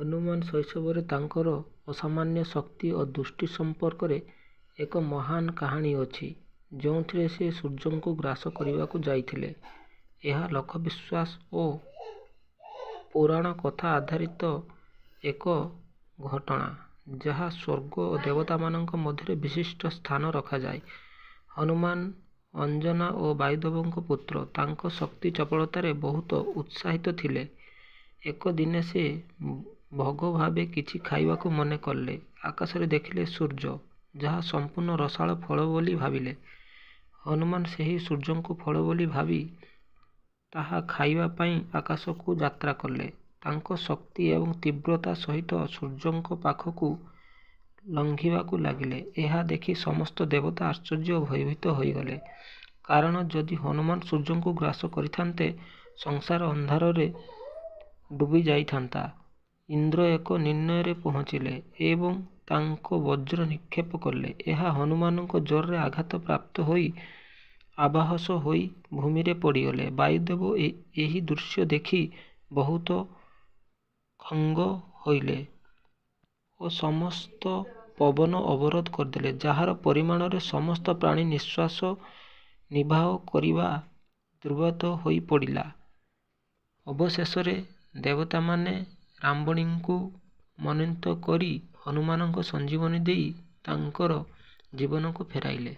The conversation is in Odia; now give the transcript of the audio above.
ହନୁମାନ ଶୈଶବରେ ତାଙ୍କର ଅସାମାନ୍ୟ ଶକ୍ତି ଓ ଦୃଷ୍ଟି ସମ୍ପର୍କରେ ଏକ ମହାନ କାହାଣୀ ଅଛି, ଯେଉଁଥିରେ ସେ ସୂର୍ଯ୍ୟଙ୍କୁ ଗ୍ରାସ କରିବାକୁ ଯାଇଥିଲେ। ଏହା ଲୋକବିଶ୍ୱାସ ଓ ପୁରାଣକଥା ଆଧାରିତ ଏକ ଘଟଣା, ଯାହା ସ୍ୱର୍ଗ ଓ ଦେବତାମାନଙ୍କ ମଧ୍ୟରେ ବିଶିଷ୍ଟ ସ୍ଥାନ ରଖାଯାଏ। ହନୁମାନ ଅଞ୍ଜନା ଓ ବାୟୁଦେବଙ୍କ ପୁତ୍ର। ତାଙ୍କ ଶକ୍ତି ଚପଳତାରେ ବହୁତ ଉତ୍ସାହିତ ଥିଲେ। ଏକ ଦିନେ ସେ ଭୋଗ ଭାବେ କିଛି ଖାଇବାକୁ ମନେ କଲେ। ଆକାଶରେ ଦେଖିଲେ ସୂର୍ଯ୍ୟ, ଯାହା ସମ୍ପୂର୍ଣ୍ଣ ରସାଳ ଫଳ ବୋଲି ଭାବିଲେ। ହନୁମାନ ସେହି ସୂର୍ଯ୍ୟଙ୍କୁ ଫଳ ବୋଲି ଭାବି ତାହା ଖାଇବା ପାଇଁ ଆକାଶକୁ ଯାତ୍ରା କଲେ। ତାଙ୍କ ଶକ୍ତି ଏବଂ ତୀବ୍ରତା ସହିତ ସୂର୍ଯ୍ୟଙ୍କ ପାଖକୁ ଲଙ୍ଘିବାକୁ ଲାଗିଲେ। ଏହା ଦେଖି ସମସ୍ତ ଦେବତା ଆଶ୍ଚର୍ଯ୍ୟ ଓ ଭୟଭୀତ ହୋଇଗଲେ, କାରଣ ଯଦି ହନୁମାନ ସୂର୍ଯ୍ୟଙ୍କୁ ଗ୍ରାସ କରିଥାନ୍ତେ, ସଂସାର ଅନ୍ଧାରରେ ଡୁବି ଯାଇଥାନ୍ତା। ଇନ୍ଦ୍ର ଏକ ନିର୍ଣ୍ଣୟରେ ପହଞ୍ଚିଲେ ଏବଂ ତାଙ୍କ ବଜ୍ର ନିକ୍ଷେପ କଲେ। ଏହା ହନୁମାନଙ୍କ ଜୋରରେ ଆଘାତ ପ୍ରାପ୍ତ ହୋଇ ଆଭାସ ହୋଇ ଭୂମିରେ ପଡ଼ିଗଲେ। ବାୟୁଦେବ ଏହି ଦୃଶ୍ୟ ଦେଖି ବହୁତ ଖଙ୍ଗ ହୋଇଲେ ଓ ସମସ୍ତ ପବନ ଅବରୋଧ କରିଦେଲେ, ଯାହାର ପରିଣାମରେ ସମସ୍ତ ପ୍ରାଣୀ ନିଃଶ୍ୱାସ ନିର୍ବାହ କରିବା ଦୁର୍ବାଧ୍ୟ ହୋଇପଡ଼ିଲା। ଅବଶେଷରେ ଦେବତାମାନେ ରାବଣୀଙ୍କୁ ମନୋନୀତ କରି ହନୁମାନଙ୍କୁ ସଞ୍ଜୀବନୀ ଦେଇ ତାଙ୍କର ଜୀବନକୁ ଫେରାଇଲେ।